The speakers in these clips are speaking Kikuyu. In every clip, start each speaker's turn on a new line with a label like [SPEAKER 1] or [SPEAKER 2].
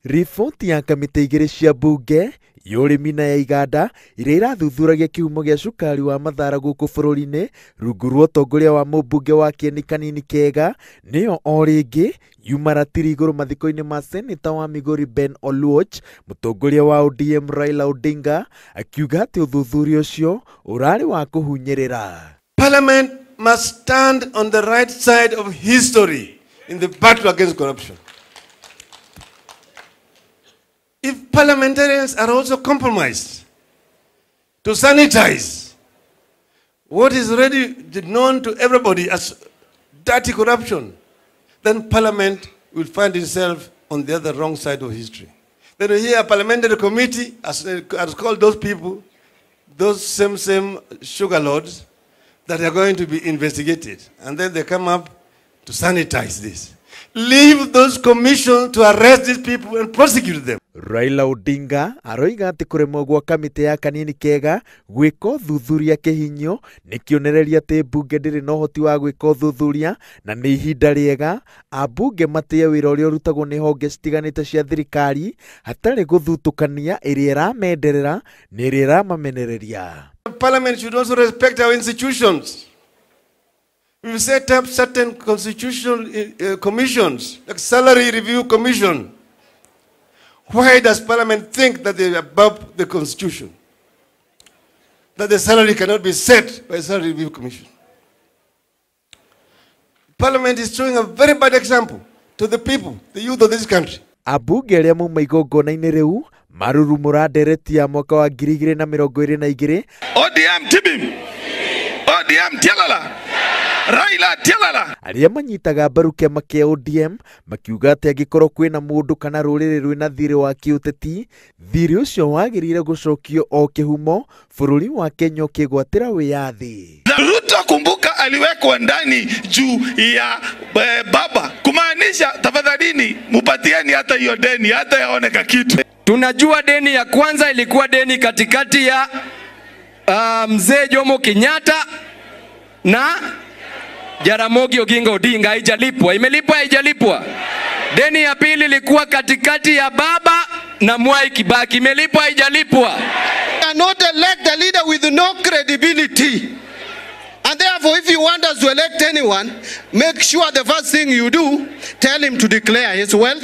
[SPEAKER 1] Riboti ya kamĩtĩ igĩrĩ cia mbunge ya ũrĩmi na ya iganda iria irathuthuragia kĩhumo gĩa cukari wa Mathara gũkũ bũrũri-inĩ rungu rwa ũtongoria wa mũmbunge wa Kĩeni Kanini Kega nĩyo o rĩngĩ yuma ratiri igũrũ mathiko-inĩ ma seneta wa Migori Ben Oluoch. Mũtongoria wa ODM Raila Odinga akiuga atĩ ũthuthuria ũcio ũrarĩ wa kũhunyĩrĩra.
[SPEAKER 2] Parliament must stand on the right side of history in the battle against corruption. If parliamentarians are also compromised to sanitize what is already known to everybody as dirty corruption, then Parliament will find itself on the other wrong side of history. Then we hear a parliamentary committee has called those people, those same sugar lords, that are going to be investigated. And then they come up to sanitize this. Leave those commissions to arrest these people and prosecute them.
[SPEAKER 1] Raila Odinga aroiga atĩ kũremwo gwa kamĩtĩ ya Kanini Kega gwĩka ũthuthuria kĩhinyo nĩ kĩonereria atĩ mbunge ndĩrĩ na ũhoti wa gwĩka ũthuthuria na nĩ ihinda rĩega ambunge matĩe wĩra ũrĩa ũrutagwo nĩ honge citiganĩte cia thirikari hatarĩ gũthutũkania ĩrĩa ĩramenderera na ĩrĩa ĩramamenereria.
[SPEAKER 2] Parliament should also respect our institutions. We've set up certain constitutional commissions, like Salary Review Commission. Why does Parliament think that they are above the Constitution? That the salary cannot be set by Salary Review Commission? Parliament is showing a very bad example to the people, the youth of this country.
[SPEAKER 1] Ambunge arĩa mauma igongona-inĩ rĩu marurumũra ndereti ya mwaka wa 2022.
[SPEAKER 3] ODM Tibim, ODM Tialala, Raila Tialala.
[SPEAKER 1] Arĩa manyitaga mbaru kĩama kĩa ODM makiuga atĩ angĩkorwo kwĩna mũndũ kana rũrĩrĩ rwĩna thirĩ wa kĩũteti, thirĩ ũcio wagĩrĩire gũcokio o kĩhumo bũrũri wa Kenya ũkĩgwatĩra wĩyathi.
[SPEAKER 3] Ruto kumbuka aliwekwa ndani juu ya baba, kumaanisha tafadhalini mupatieni hata hiyo deni hata yaoneka kitu.
[SPEAKER 4] Tunajua deni ya kwanza ilikuwa deni katikati ya mzee Jomo Kenyatta na Jaramogi Oginga Odinga, haijalipwa. Imelipwa, haijalipwa. Deni ya pili ilikuwa katikati ya baba na Mwai Kibaki, imelipwa, haijalipwa.
[SPEAKER 5] Cannot elect a leader with no credibility. And therefore, if you want us to elect anyone, make sure the first thing you do, tell him to declare his wealth.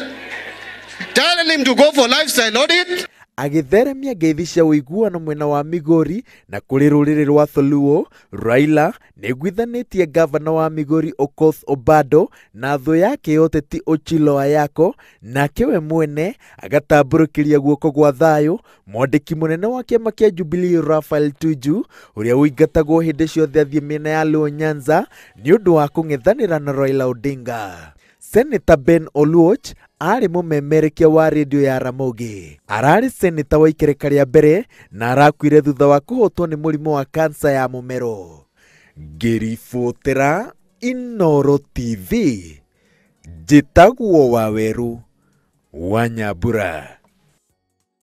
[SPEAKER 5] Tell him to go for lifestyle audit.
[SPEAKER 1] Agĩtheremia ngeithi cia ũiguano mwena wa Migori na kũrĩ rũrĩrĩ rwa Tholuo, Raila nĩaiguithanĩtie ngavana wa Migori Okoth Obado na thũ yake ya ũteti Ochilo Ayako, nake we mwene agatambũrũkĩria guoko gwa thayũ mwandĩki mũnene wa kĩama kĩa Jubilee Raphael Tuju ũrĩa ũingatagwo hĩndĩ ciothe athiĩ mĩena ya Luo Nyanza nĩ ũndũ wa kũng'ethanĩra na Raila Odinga. Senator Ben Oluoch arĩ mũmemerekia wa redio ya Ramogi. Ararĩ seneta wa ikereka rĩa mbere na arakuire thutha wa kũhotwo nĩ mũrimũ wa kansa ya mũmero. Ngĩribotera Inooro TV, njĩtagwo Waweru wa Nyambura.